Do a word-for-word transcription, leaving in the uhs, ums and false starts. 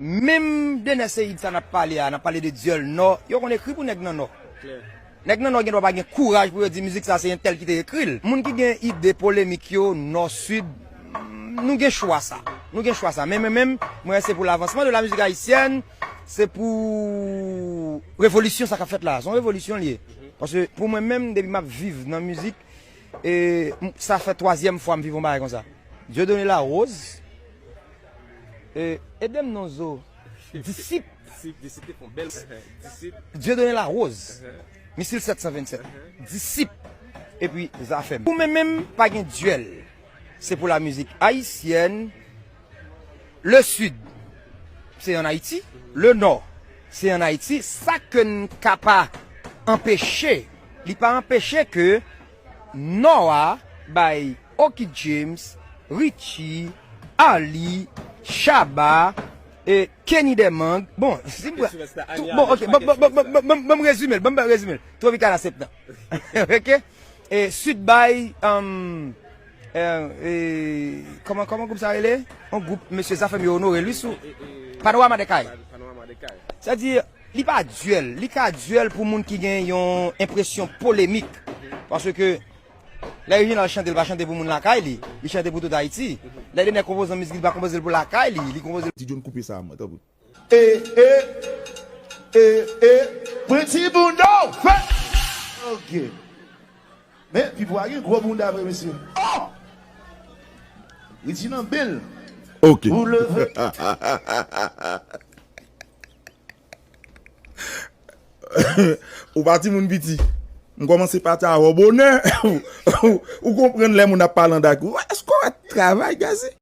Menm Dener Ceïde sa n ap pale a, n ap pale de Dyòl Nò, yo konn ekri pou nèg nan Nò. Nèg nan Nò gen dwa pa gen kouraj pou yo di mizik sa se entèl ki te ekri l. Moun ki gen ide polemik yo, Nò, Sid, nou gen chwa sa. Nou gen chwa sa. Men mwen menm, mwen se pou lavansman de la mizik ayisyèn, se pou revolisyon sa k ap fèt la. Se yon revolisyon l ye. Paske pou mwen menm, depi m ap viv nan mizik, e, m- sa fè twazyèm fwa m viv yon bagay konsa. Dieudonné Larose, e, ede m non zo. Disip. Disip, Disip te fè yon bèl. Disip. Dieudonné Larose. Misil sèt san vennsèt. Disip. Epi Zafèm. Pou mwen menm, pa gen dyèl. Se pou la mizik ayisyèn. Le Sid, se an Ayiti. Le Nò, se an Ayiti. Sa ke n ka pa anpeche, li pa anpeche ke Nò a bay Oky James, Richie, Arly, Shabba, e Kenny Dermang. Bon, si m pran. Bon, ok, bon, bon, bon, bon, bon, bon, bon, m rezime l, bon, m rezime l. Tropical Aseptan. Ok? E Sid bay, um, e, e, kòman, kòman gwoup sa rele? Yon gwoup, mesye Zafèm yo onore li sou Panorama de Kay. Sa di, li pa dyèl, li ka dyèl pou moun ki gen yon enpresyon polemik. Paske lè Reginald chante, li pa chante pou moun lakay li, li chante pou tout Ayiti. Lè Dener konpoze yon mizik, li pa konpoze l pou lakay li, li konpoze l. Ti John, koupe sa a mwen, tanpri. E, e, e, e, pran ti bounda w fè. Ok. Men, Pipo a gen gwo bounda vre, mesye. Oh! Richie nan bèl. Ok. Pou leve. Ou pa timoun piti. M kòmanse pati avè w bonè. Ou konprann lè moun ap pale andak ou. Èske w wè travay, gaze?